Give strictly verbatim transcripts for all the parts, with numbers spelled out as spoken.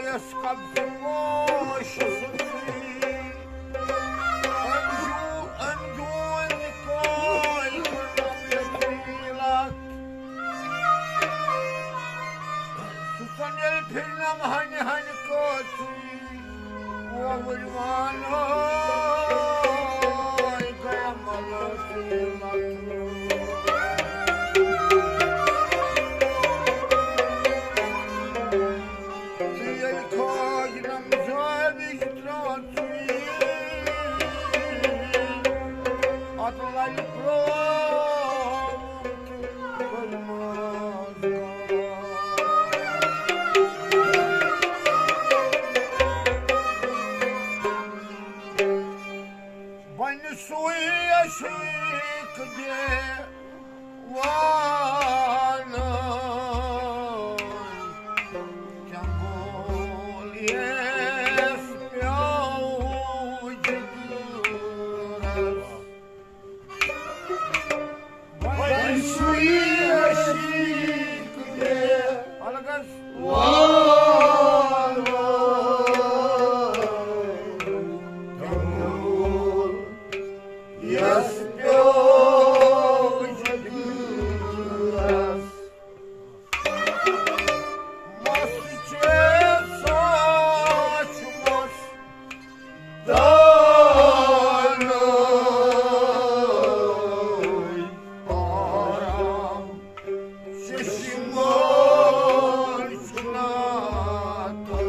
یس قبضہٕ پوش سُہ تُہۍ۔ أمۍ چھُ أمۍ دیُن تہِ کٲلۍ تفصیٖلات۔ سُہ ژَنہِ ییٚلہِ پھِرنَم ہَنہِ ہَنہِ کٲژٕے۔ وۄوٕرۍ وانَے گٔیَم مَلَس لَتہٕ۔ تہٕ ییٚلہِ کھٲج نَم زٲوِج ترٛٲژٕے، اَتھ لَلہِ پرٛوو بنہِ سُے عشیق دیوانہٕ، جنگول یس پیوٚو جگرس۔ وۄنۍ سُے عشیق دے الگس وانو۔ یس پیوٚو جگرس۔ مس چھے سوچ مس دانٲے آرام چشمہٕ چھُنہٕ تہٕ۔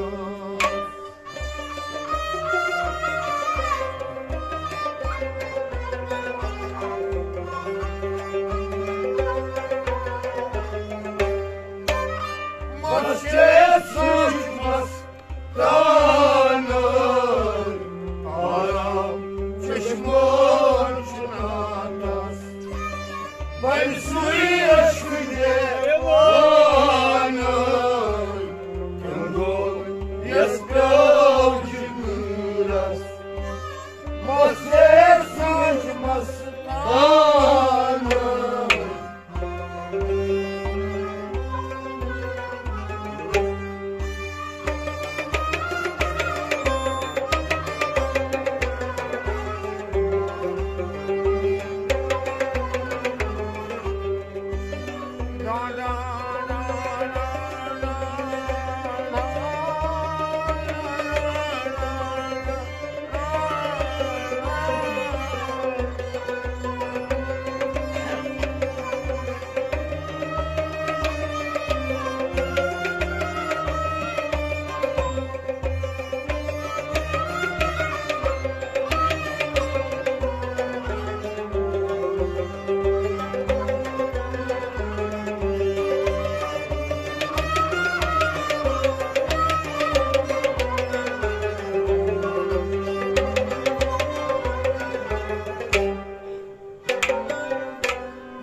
مس چھے سوچ مس دانٲے آرام چشمہٕ چھُنہٕ تس۔ وۄنۍ سُے عشق دیوانہٕ، تِم گوٚو یس پیوٚو جگرس۔ مس چھے سوچ مس دانٲے۔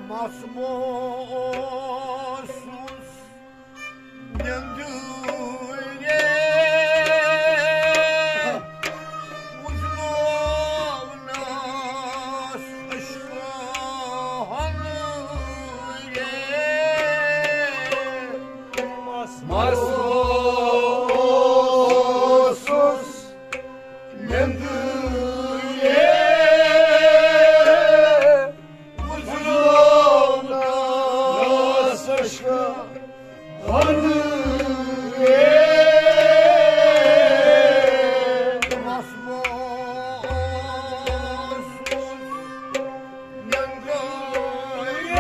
مس بہٕ اوسُس نیٚنٛدٕرِ وُزنوونَس عشقہٕ ہنہٕ رے۔ مس مس اوسُس نیٚنٛدٕرِ وُزنوونَس عشقہٕ ہنہٕ رے۔ مس بہٕ اوسُس نیٚنٛدٕرِ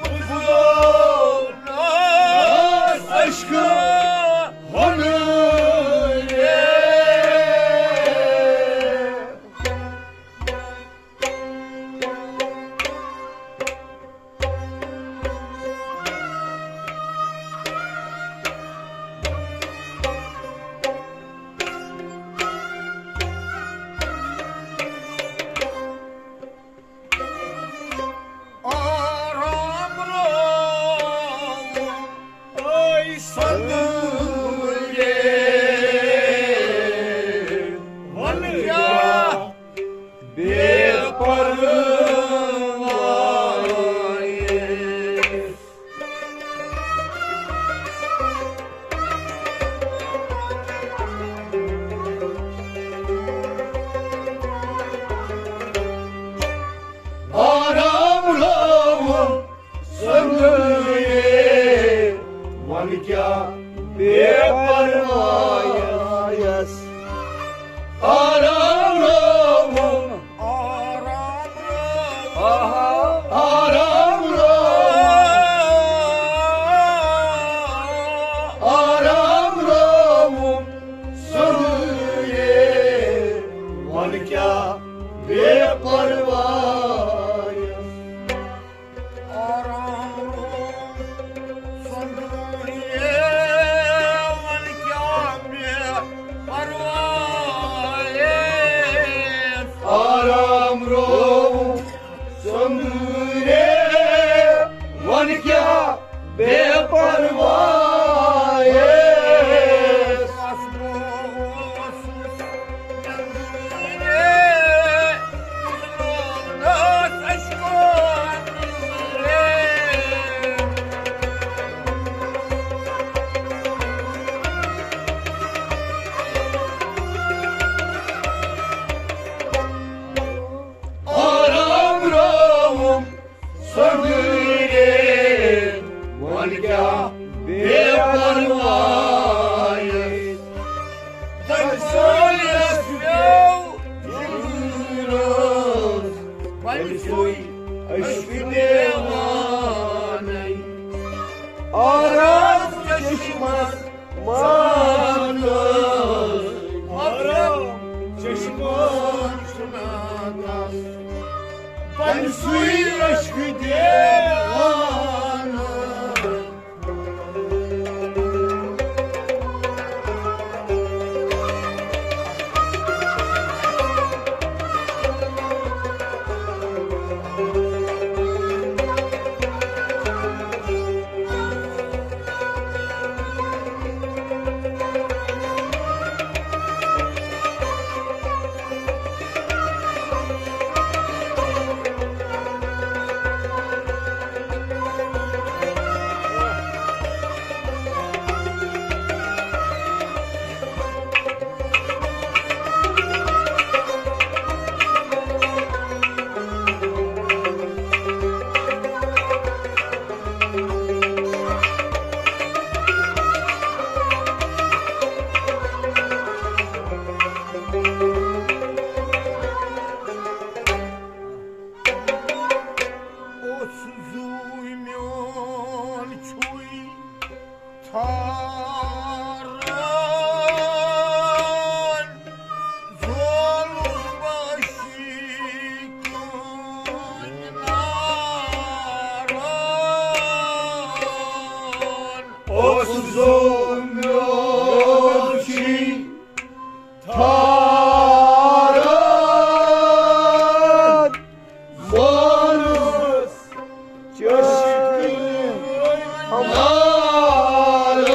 وُزنوونَس عشقہٕ ہنہٕ رے۔ آرام روو أے سنٛدٕرے وَنہٕ کیٛاہ بے پرواہے۔ وۄنۍ کیٛاہ بے پروایس آرام رووُم۔ آرام رووُم۔ آہا۔ آرام رووُم۔ آرام رووُم۔ سۄنٛدرے، وۄنۍ کیٛاہ بے پروایس آرام رووُم۔ سۄنٛدرے، وۄنۍ کیٛاہ بے پروایس آرام رووُم۔ سۄنٛدرے، وۄنۍ کیٛاہ بے پروایس آرام رووُم۔ سۄنٛدرے، وۄنۍ کیٛاہ بے پروایس تٔمۍ سٕنٛدِس پیوٚو جِگرس، وۄنۍ سُے عشقہٕ دیوانَے۔ آرام چشمس مانس، آرام چشمس چھُنہٕ تس، وۄنۍ سُے عشقہٕ دیوانہٕ۔ اوس زوٗ میون چھُے تھاران، زولُس بہٕ شیٖکہٕ ناران۔ اوس زوٗ میون چھُے تھاران، مانس چشمہٕ ناران۔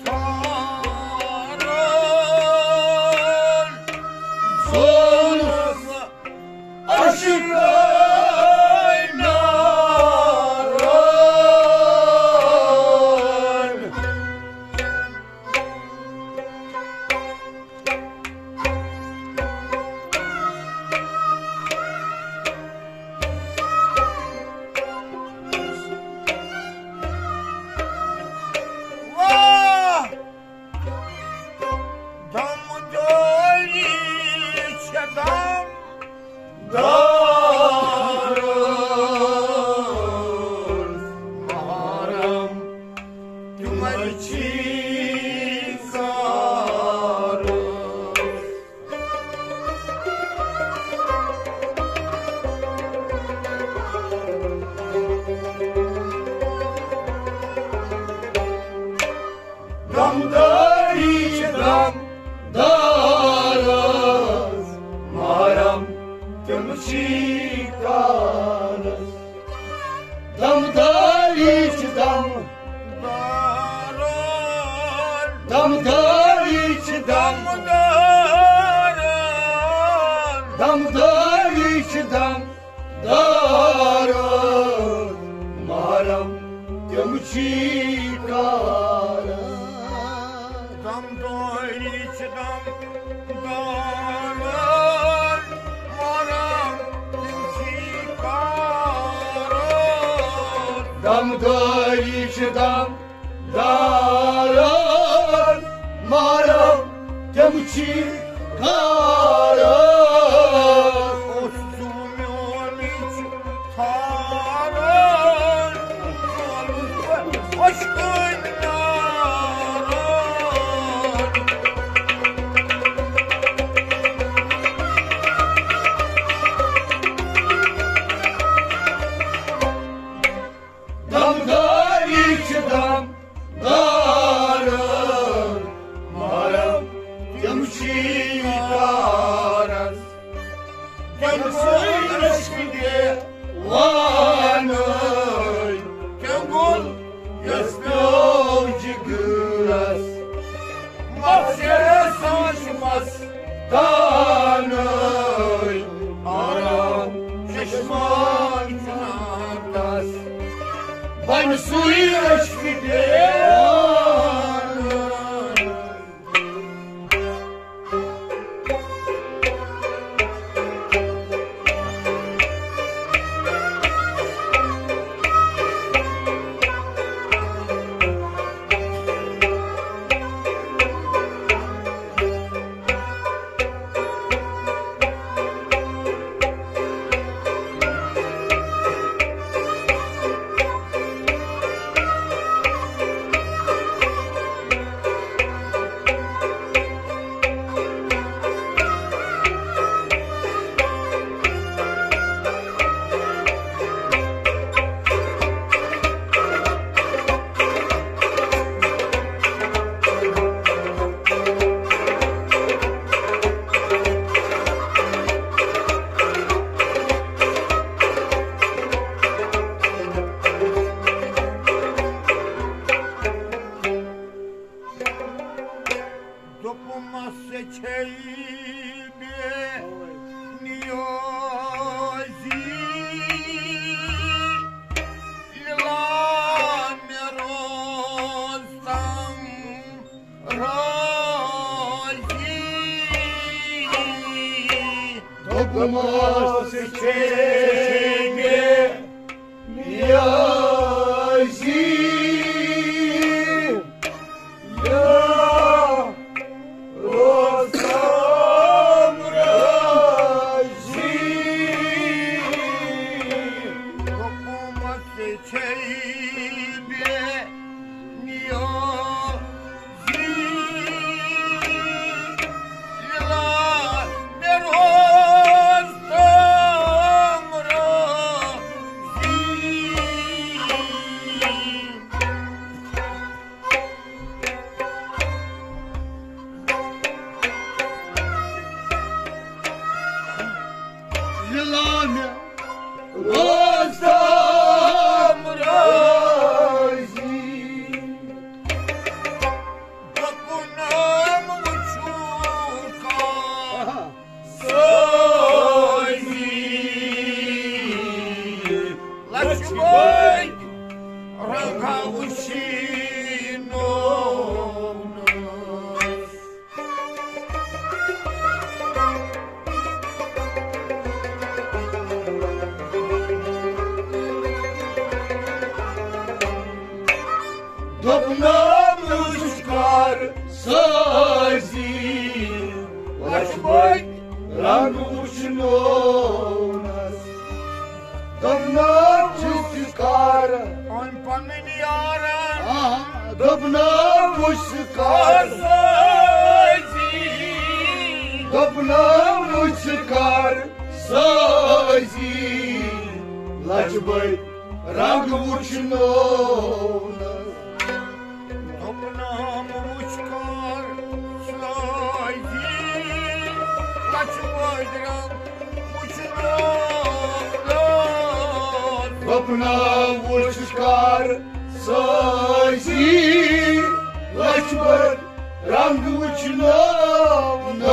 تھاران، مانس عشقہٕ ناران۔ واہ! دم دٲری چھےٚ دم دارس محرم، تِمے چھی کارس۔ دمدٲری چھِ دم دارس محرم، تِم چھی کارس۔ دمدٲری چھِ دم دارس۔ دمدٲری چھِ دم دارس۔ دمدٲری چھِ دم دارس محرم، تِم چھی کارس۔ دمدٲری چھِ دم دارس محرم، دمدٲری چھِ دم دارن ماران، تِم چھِ کارن۔ اوس زُو میون چھُ تھارن، خۄش کٔنۍ نارن۔ دمدٲری چھِ دم دارن ماران، تِم چھِ کارن۔ تٔمۍ سٕے عشقہٕ دیوانَے کیٛاہ گوٚل یَس پیوٚو جِگرَس۔ مَس یَس سان چھُ مَس دانَے آرام چشمہ چھُنہٕ تَس۔ وۄنۍ سُے عشقہٕ دیوانَے۔ دوٚپمَس ژےٚ چھے بے نیازی، ییٚلہِ مےٚ روزتم رازی۔ دوٚپمَس ژےٚ چھے بے نیازی، یا روزتم رازی۔ حکومت چھے بے نیازی، ییٚلہِ مےٚ روزتم رازی۔ ییٚلہِ مےٚ روزتم رازی۔ دوٚپُنم وٕچھِو کانٛہہ سٲزی، لَچھِ بٔدۍ رنٛگا وٕچھِنو۔ دوٚپنم وٕچھ کر سٲزی، لَچھِ بٔدۍ رنٛگ وٕچھنونس۔ دوٚپنم وٕچھ کر۔ أمۍ پنٕنۍ یارن۔ آ، دوٚپنم وٕچھ کر۔ سٲزی۔ دوٚپنم وٕچھ کر سٲزی، لَچھِ بٔدۍ رنٛگ وٕچھنونس۔ دوٚپنم وٕچھ کر سٲزی، لَچھِ بٔدۍ رنٛگ وٕچھنونس۔ دوٚپنم وٕچھ کر سٲزی، لَچھِ بٔدۍ رنٛگ وٕچھنونس۔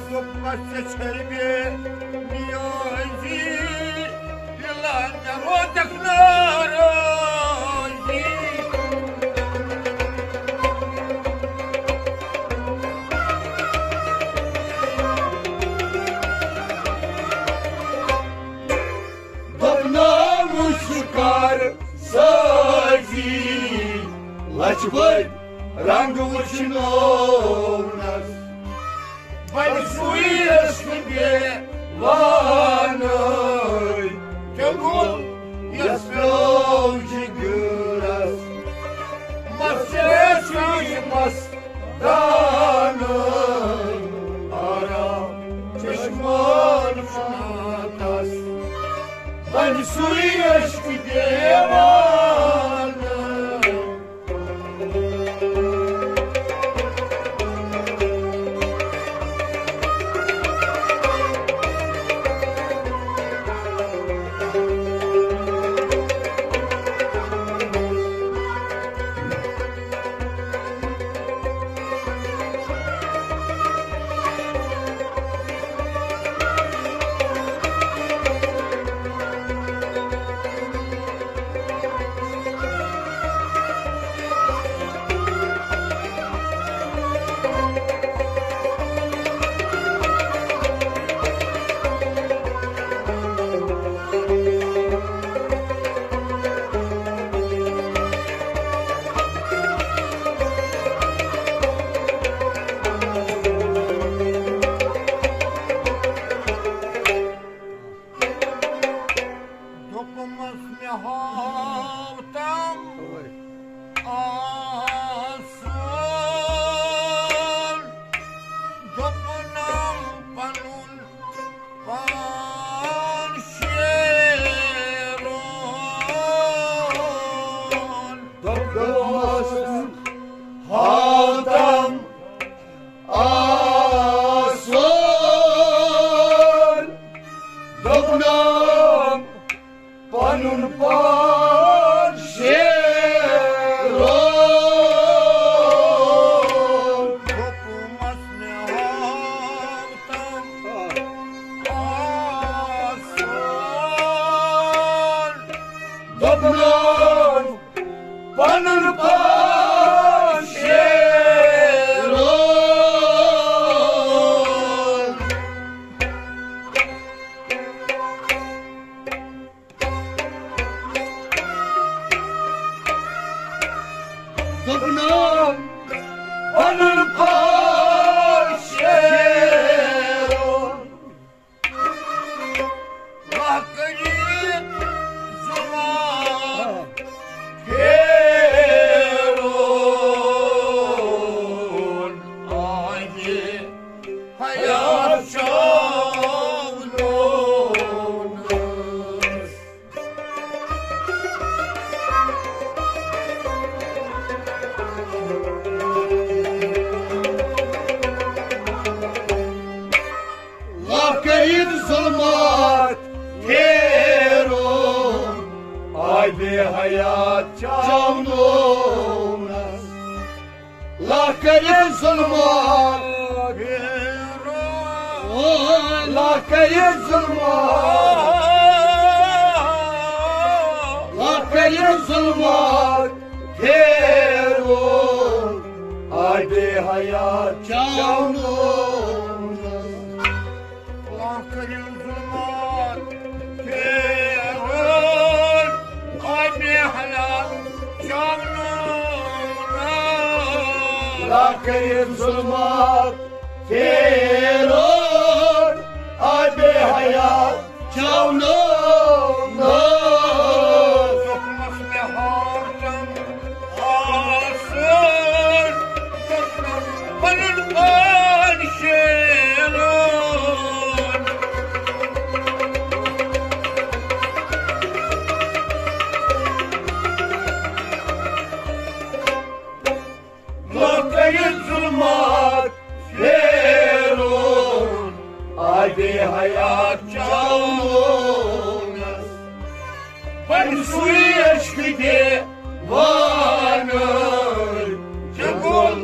دوٚپمَس ژےٚ چھے بے نیازی، ییٚلہِ مےٚ روزکھ ناراضی۔ دوٚپنم وٕچھ کر بٔڑۍ رنٛگ وٕچھنونس، وۄنۍ سُے عشق دیوانَے تہِ گوٚل یَس پیوٚو جِگرس۔ مَس چھِ أسۍ مَس دانہٕ آرام چشمان چھُنہٕ تس۔ وۄنۍ سُے عشق دیوانہٕ۔ دوٚپمَس مےٚ ہاو تَم آسُن، دوٚپنَم پَنُن پان شیرُن۔ دوٚپمَس ہاو تَم آسُن، دوٚپنَم پنُن پان شیرُن۔ حُکمس مےٚ ہاو تَم آسُن۔ دوٚپنَم پنُن پان شیرُن۔ دوٚپنَم پنُن پان شیرُن۔ لکرِ زُمار پھیرُن آیہِ حیات چاونوونس۔ لکرِ ظلمات پھیرُن آبِ حیات چاونوونس۔ لکرِ ظلمات پھیرُن، لکرِ ظلمات، لکرِ ظلمات پھیرُن آبِ حیات چاونوونس۔ لکرِ ظلمات پھیرُن آبِ حیات چاونوونس۔ لکرِ ظلمات پھیرُن آبِ حیات چاونوونس۔ حُکمس مےٚ ہاو تَم آسُن، پنُن پان شیرُن۔ لکرِ ظلمات پھیرُن آبِ حیات چاونوونس۔ وۄنۍ سُے عشق دیوانہٕ تہِ گوٚل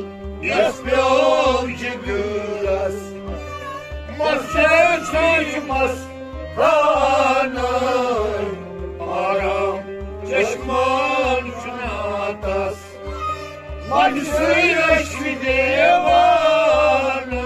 یَس پیوٚو جِگرس۔ مَس چھِ أسۍ مَس دانہٕ آرام چشمان چھُنہٕ تس۔ وۄنۍ سُے عشق دیوانہٕ۔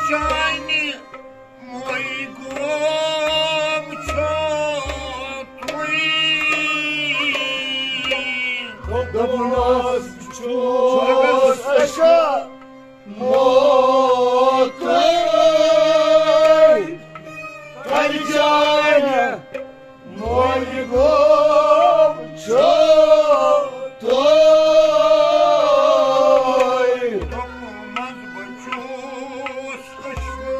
چانہِ مٔہۍ گوم چھو تُہۍ۔ دوٚپمَس چھُس أسۍ موتٕے کَلہِ چانہِ مٔہۍ گوم چھو تُہۍ۔ دوٚپمَس بہٕ چھُس أسۍ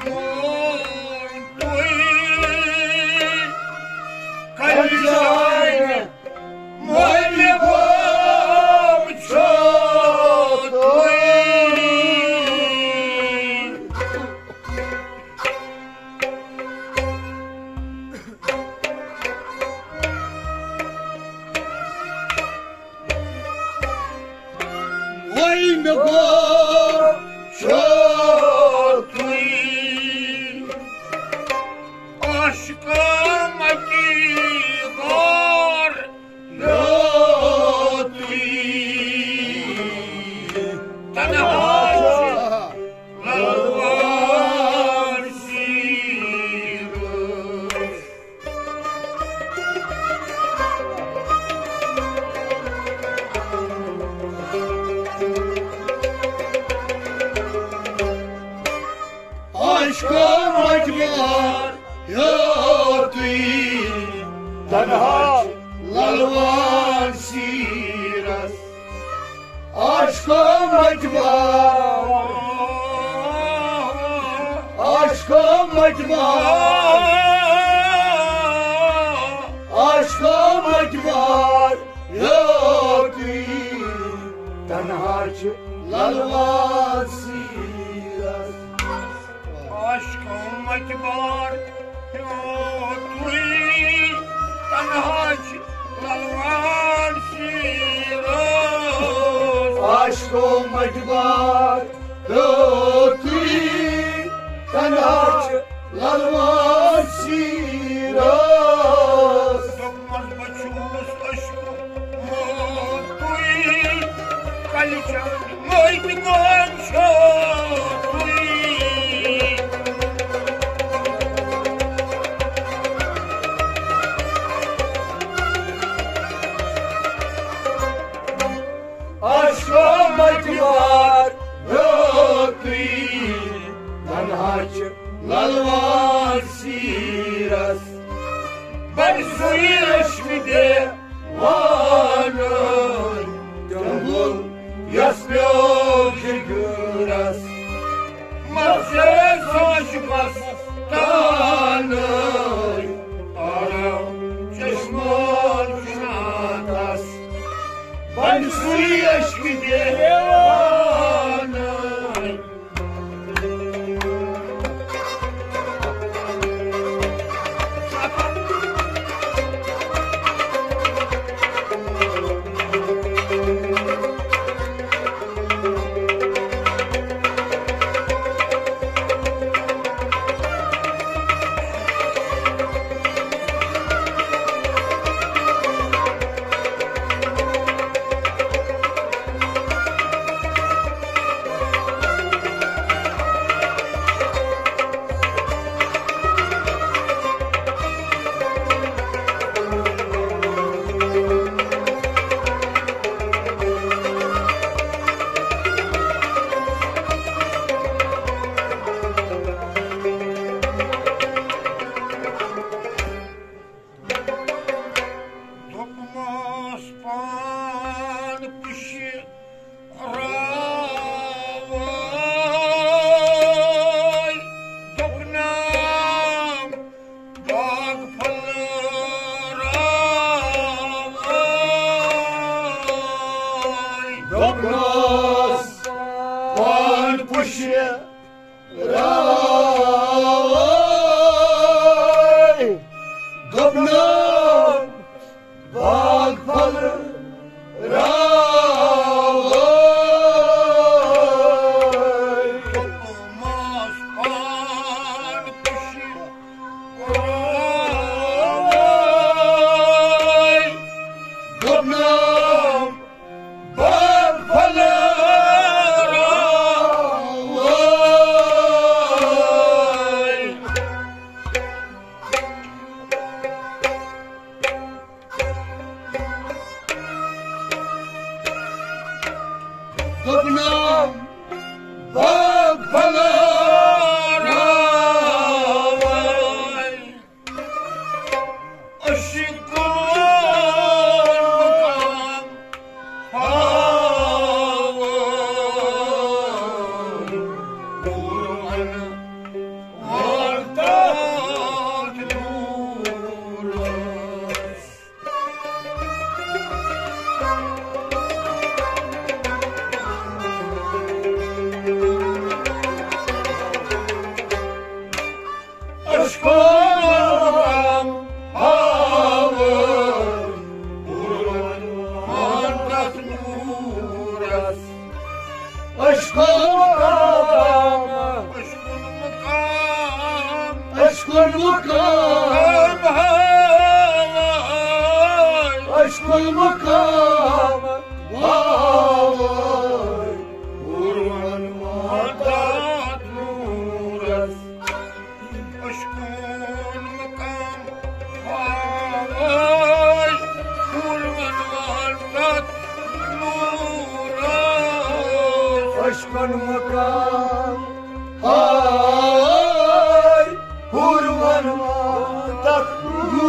موتٕے کَلہِ چانہِ مٔہۍ گوم چھو تُہۍ۔ وۄنۍ مےٚ گوٚو چھو تُہۍ۔ عاشقو مکی غار یوتُے تنہا چھِ للوار سیٖرتھ۔ عاشقو مجمار یوتُے تنہا للوار سیٖرتھ۔ عاشقو مجمار، عاشقو مجمار، عاشقو مجمار یوتُے تنہا چھِ للوار سیٖرتھ۔ عاشقو مجمار یوتُے تنہا چھِ للوار سیٖرتھ۔ عاشقو مجمار یوتُے تنہا چھِ للوار سیٖرتھ۔ دوٚپمَس بہٕ چھُس عشقُک موتُے، کَلہِ چانہِ مٔہۍ گوم چھو تُہۍ۔ عاشقو مجمار یوتُے تنہا چھِ للوار سیٖرتھ۔ بَنہِ سُے عشقہٕ دیوانہٕ جنگل یَس پیوٚو جِگرَس۔ مَرژے سونچ مَستانہٕ آو چشمو چُناتَس۔ بَنہِ سُے عشقہٕ دیوانہٕ۔ وردات نورس۔ اشکن ہاوے ہُروَن وردات نورس۔ اشکن مقام، اشکن مقام، اشکن مقام، ہاوے۔ اشکن مقام ہاوے ہُروَن وردات نورس۔ اشکن مقام ہاوے ہُروَن وردات نورس۔ اشکن مقام ہاوے ہُروَن وردات نورس۔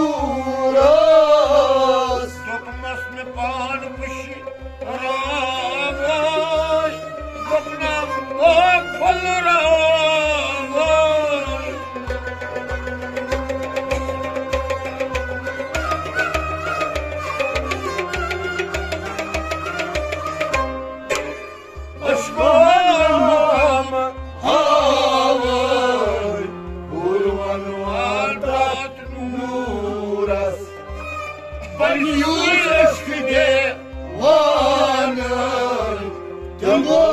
دوٚپمَس مےٚ پانہٕ وٕچھِ راوے، دوٚپنم او پھۄلہٕ راوے۔ اشکن مقام ہاوے ہُروَن وردات نورس۔ بنہِ سُے عشق دیوانہٕ، تِمو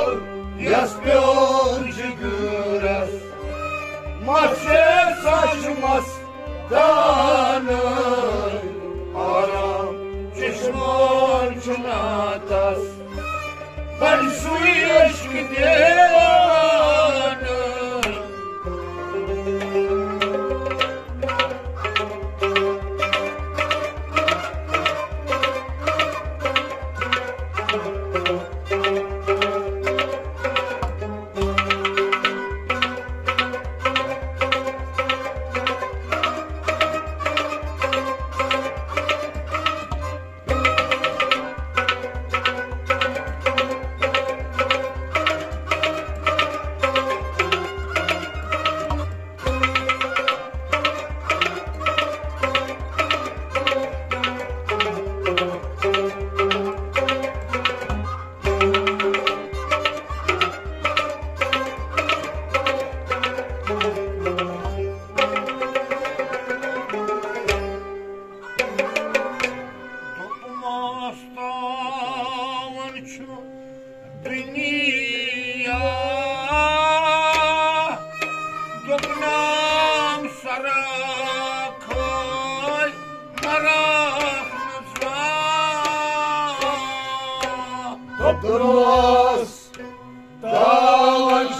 یس پیوٚو جگرس۔ مس سا چھُ مستانہٕ، آرام چشمہٕ چھُ نہٕ تس۔ بنہِ سُے عشق دیوانہٕ۔ دوٚپمَس تاوَن چھُ دُنیا، دوٚپنَم سَرَکھ ہٲے مَرَکھ نہٕ زانٛہہ۔ دوٚپمَس تاوَن چھُ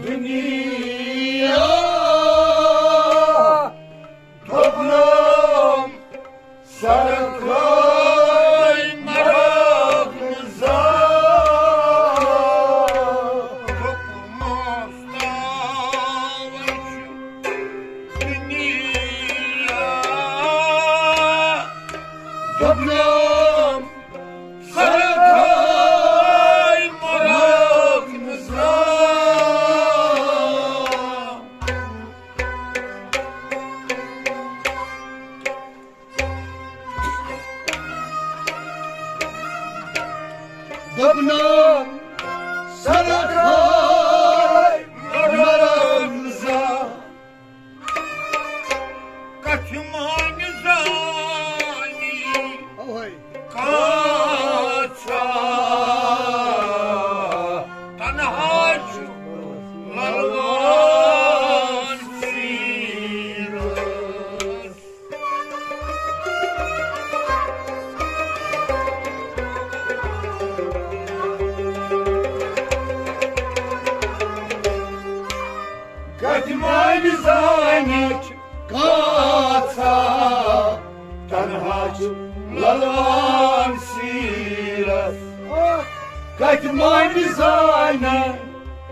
دُنیا، دوٚپنَم سَرَکھ ہٲے مَرَکھ نہٕ زانٛہہ۔ دوٚپمَس تاوَن چھُ دُنیا، دوٚپنَم سَرَکھ ہٲے مَرَکھ نہٕ زانٛہہ۔ دوٚپنَم سَرَکھ ہٲے مَرَکھ نہٕ زانٛہہ۔ کتھِ مانہِ زانی اوے۔ کاژا تنہا چھُ للوان سیٖرس۔ کتھِ مانہِ زانہِ کاژا تنہا چھُ للوان سیٖرس۔ کتھِ مانہِ زانہِ،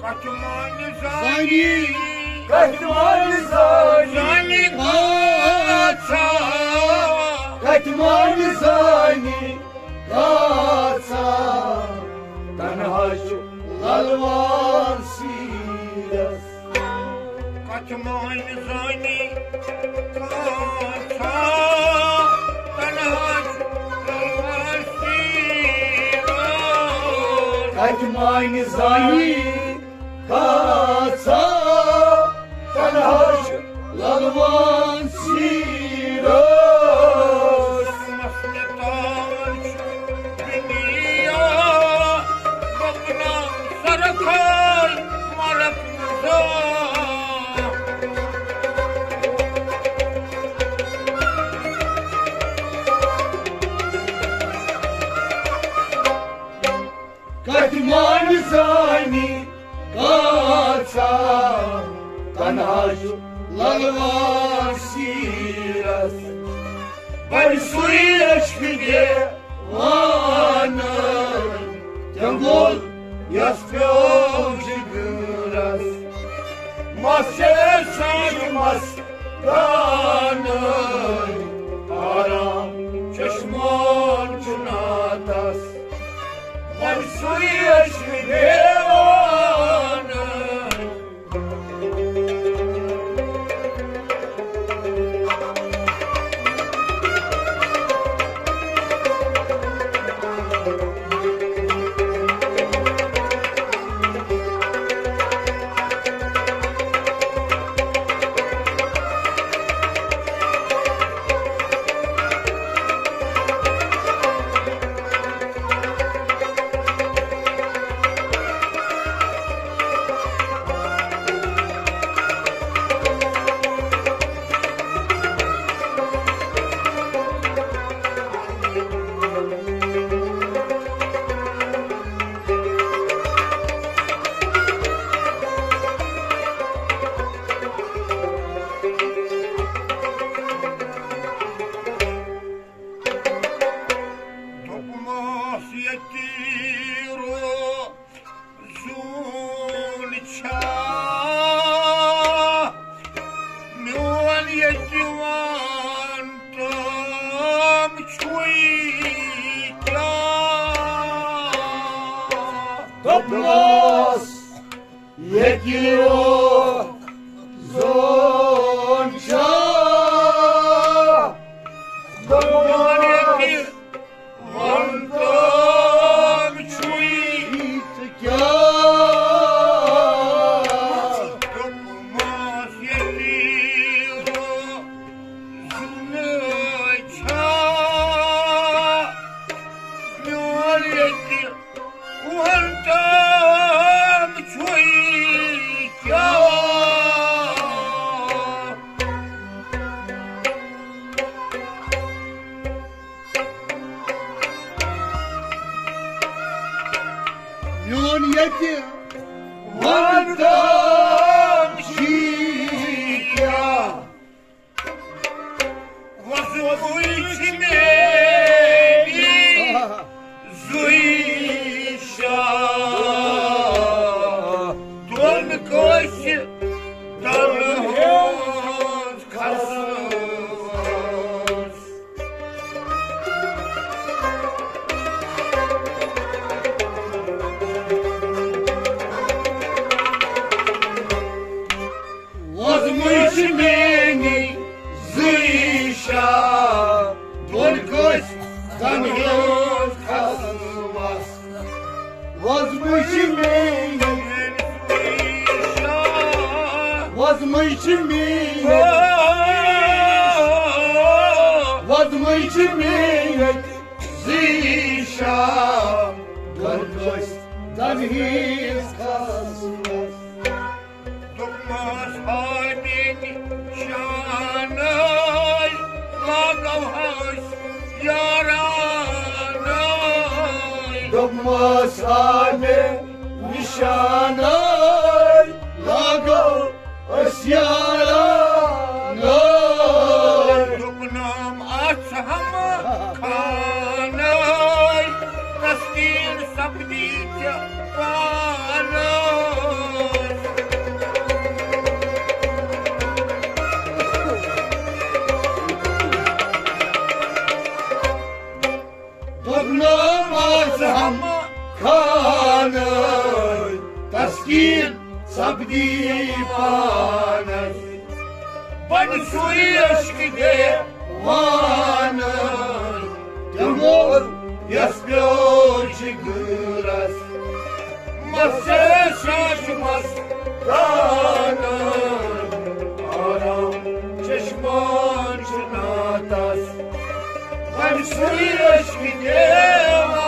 کتھِ مانہِ زانہِ، کتھِ مانہِ زانہِ کاژا، کتھِ مانہِ زانہِ کاژا تنہا چھُ للوان سیٖرس۔ تِمن زٲنی کانٛژھا تنہا چھُ کٲنٛسی راز۔ کتہِ مانہِ زٲنی کانٛژھا تنہا چھُ للوان سیٖرس۔ مسلطان چھُ دُنیا گۄپنہٕ سرخَے مرک نظام۔ کتہِ مانہِ زٲنی کانٛژھا تنہا چھُ للوان سیٖرس۔ وۄنۍ سُے اشکہِ دیوانہٕ تیوٚنٛگُل یس پیوٚو جگرس۔ مس چھِ سانہِ مس دانہٕ آرام چشمون چھُ ناتس۔ وۄنۍ سُے اشکہِ دیوانہٕ۔ دوٚپمَس ییٚتی روزُن چھا میون ییٚتہِ وَن تام چھُے کیٛاہ؟ دوٚپمَس ییٚتہِ روزُن چھا میون ییٚتہِ وَن تام چھُے ژٕ کیٛاہ؟ دوٚپمَس ییٚتی روزُن چھا میون ییٚتہِ وَن تام چھُے کیٛاہ؟ میون ییٚتہِ وَن تام چھُے کیٛاہ؟ وۄزمٕے چھِ میٛٲنی زُوِ شاہ، دۄن کٲنٛسہِ دَنہٕ ہٕنٛز کھسہٕ ٲس۔ وۄزمٕے چھِ میٛٲنی زُوِ شاہ، دۄن کٲنٛسہِ دَنہٕ ہٕنٛز کھسہٕ ٲس۔ وۄزمٕے چھِ میٛٲنی، وۄزمٕے چھِ میٛٲنی، وۄزمٕے چھِ میٛٲنی زُوِ شاہ، دۄن کٲنٛسہِ دَنہٕ ہٕنٛز کھسہٕ ٲس۔ دوٚپمَس ہا مےٚ نِشانَے لاگو أسۍ یارانَے۔ دوٚپمَس ہا مےٚ نِشانَے لاگو أسۍ یارانَے۔ دوٚپنَم اَتھ ہم خانَے تسکیٖن سپدی ژےٚ پانَے۔ دوٚپنَم اَتھ ہم خانَے تسکیٖن سپدی پانَے۔ پنسُے عشق دیوانہٕ، تِمو یس پیوٚو جگرس۔ مس چھس شاش مستانہٕ، آرام چشمان چھُ ناتس۔ پنسُے عشق دیوانہٕ۔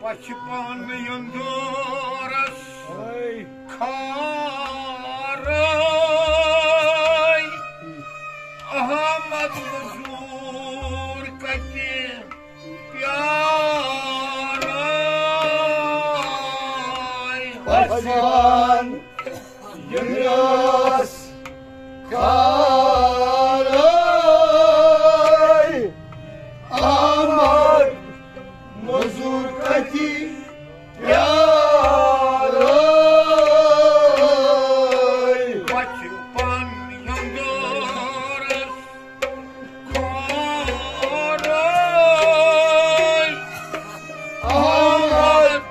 پچھِ پن یندورس کھارے، احمد مزور کتہِ پیارے۔ پچھِ پن یندورس کھارے، احمد مزور کتہِ پیارے۔ پچھِ پن یندورس کھارے، احمد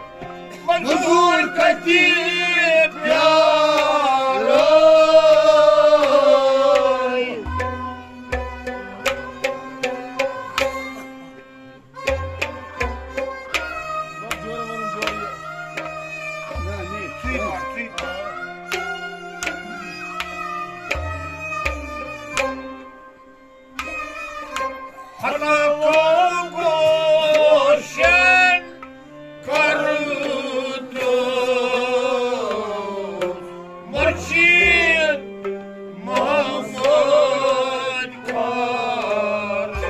مزور کتہِ پیارے۔ ہتو گوشن کرتوس مرشد محمد خارس۔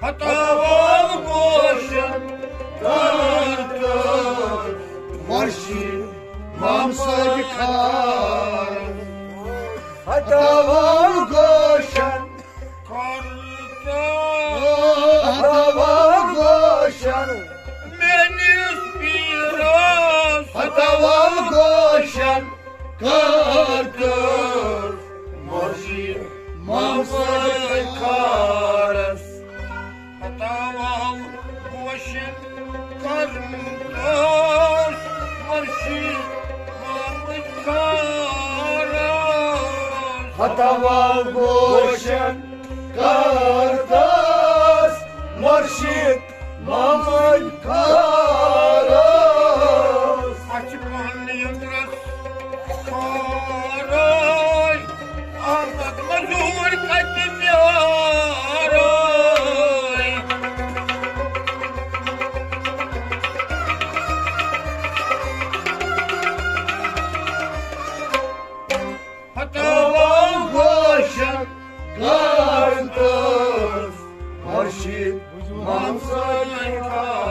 ہتو گوشن کرتوس مرشد محمد خارس۔ ہتو گوشن کرتوس۔ ہتو گوشن میٲنِس پیٖرس۔ ہتو گوشن کرتوس مرشد محمد خارس۔ ہتو گوشن کرتوس مرشد محمد خارس۔ ہتو گوشن کرتوس مرشد محمد خارس۔ اچھِ پن یندورس کھارے، احمد مزور کتہِ پیارے۔ ہتو گوشن کرتوس مرشد محمد خارس۔